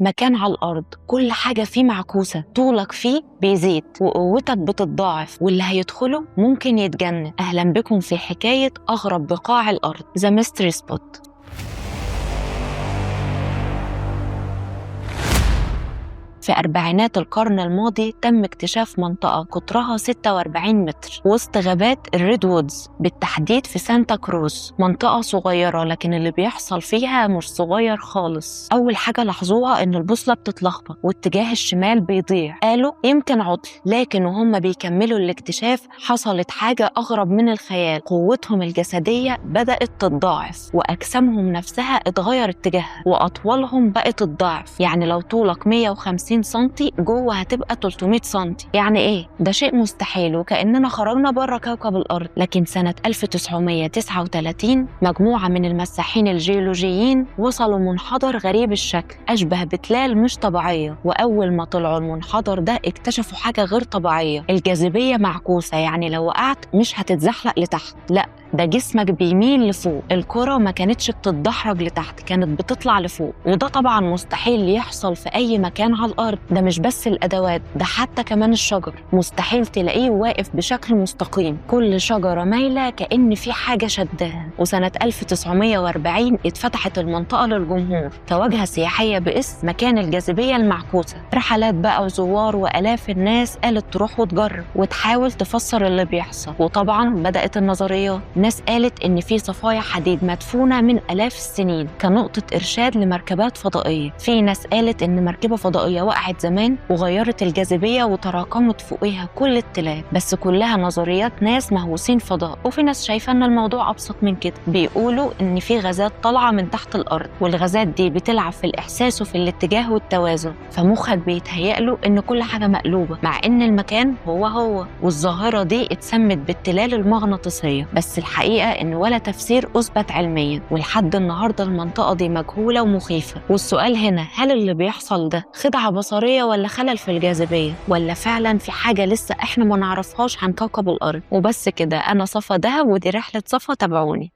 مكان على الأرض كل حاجة فيه معكوسة، طولك فيه بيزيد وقوتك بتتضاعف، واللي هيدخله ممكن يتجنن. أهلا بكم في حكاية أغرب بقاع الأرض، The Mystery Spot. في أربعينات القرن الماضي تم اكتشاف منطقة قطرها 46 متر وسط غابات ال Redwoods، بالتحديد في سانتا كروز. منطقة صغيرة لكن اللي بيحصل فيها مش صغير خالص. أول حاجة لاحظوها إن البوصلة بتتلخبط واتجاه الشمال بيضيع، قالوا يمكن عطل، لكن وهم بيكملوا الاكتشاف حصلت حاجة أغرب من الخيال. قوتهم الجسدية بدأت تتضاعف وأجسامهم نفسها اتغير اتجاهها وأطوالهم بقت الضعف. يعني لو طولك 150 سنتي جوه هتبقى 300 سنتي. يعني ايه؟ ده شيء مستحيل وكأننا خرجنا بره كوكب الأرض. لكن سنة 1939 مجموعة من المساحين الجيولوجيين وصلوا منحدر غريب الشكل أشبه بتلال مش طبيعية، وأول ما طلعوا المنحدر ده اكتشفوا حاجة غير طبيعية، الجاذبية معكوسة. يعني لو وقعت مش هتتزحلق لتحت، لا ده جسمك بيميل لفوق. الكرة ما كانتش بتتدحرج لتحت، كانت بتطلع لفوق، وده طبعا مستحيل يحصل في أي مكان على الأرض. ده مش بس الأدوات، ده حتى كمان الشجر مستحيل تلاقيه واقف بشكل مستقيم، كل شجرة مايلة كأن في حاجة شداها. وسنة 1940 اتفتحت المنطقة للجمهور كوجهة سياحية باسم مكان الجاذبية المعكوسة. رحلات بقى وزوار وآلاف الناس قالت تروح وتجرب وتحاول تفسر اللي بيحصل. وطبعا بدأت النظريات، ناس قالت إن في صفايح حديد مدفونة من آلاف السنين كنقطة إرشاد لمركبات فضائية. في ناس قالت إن مركبة فضائية وقعت زمان وغيرت الجاذبية وتراكمت فوقيها كل التلال، بس كلها نظريات ناس مهووسين فضاء. وفي ناس شايفة إن الموضوع أبسط من كده، بيقولوا إن في غازات طالعة من تحت الأرض، والغازات دي بتلعب في الإحساس وفي الاتجاه والتوازن، فمخك بيتهيأ له إن كل حاجة مقلوبة مع إن المكان هو هو. والظاهرة دي اتسمت بالتلال المغناطيسية، بس الحقيقة إن ولا تفسير أثبت علميا، ولحد النهاردة المنطقة دي مجهولة ومخيفة. والسؤال هنا، هل اللي بيحصل ده خدعة بصرية ولا خلل في الجاذبية، ولا فعلا في حاجة لسه إحنا ما نعرفهاش عن كوكب الأرض؟ وبس كده، أنا صفا دهب ودي رحلة صفا، تابعوني.